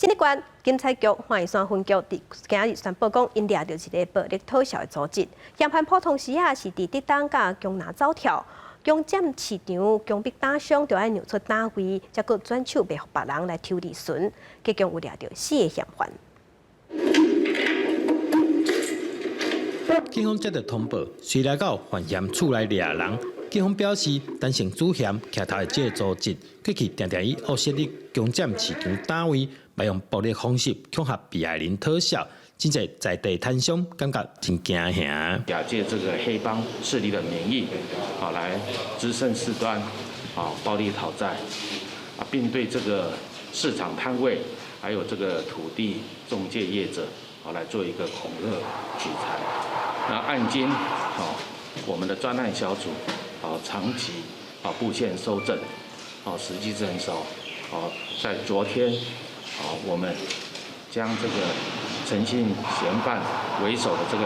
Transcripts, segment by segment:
新竹縣警察局歡山分局佇今日宣布講，𪜶掠著一个暴力討潲的組織，嫌犯普通時啊是佇竹東佮強拿走跳，強佔市場，強迫打商，就愛讓出攤位，才閣轉手賣予別人來抽利潤，結果有掠著四个嫌犯。警方接到通報，隨來到犯嫌厝內掠人。警方表示，陳姓主嫌牽頭的這个組織，過去定定以惡勢力強佔市場攤位，嘛用暴力方式恐嚇被害人討潲，真濟在地攤商感覺真驚嚇。假借這個黑幫勢力的名義，啊，來滋生事端，啊，暴力討債，啊，並對這個市場攤位，還有這個土地中介業者，啊，來做一個恐嚇取財。那案經，啊，我們的專案小組，啊，長期啊佈線搜證，啊，實際偵搜，啊，在昨天，啊，我們將這個陳姓嫌犯為首的這個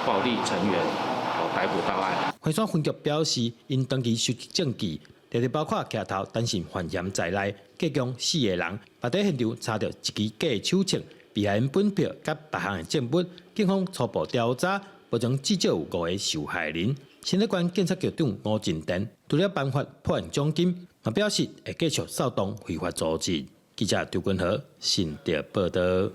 暴力成員，啊，逮捕到案。惠山分局表示，𪜶長期收集證據，特別包括徛頭陳姓犯嫌在內，共四个人，嘛佇現場查著一支假手槍、被害人本票佮別項的證物，警方初步調查，目前至少有五个受害人。新竹縣警察局長吳進田除了頒發破案獎金，嘛表示會繼續掃蕩非法組織。記者張君和新竹報導。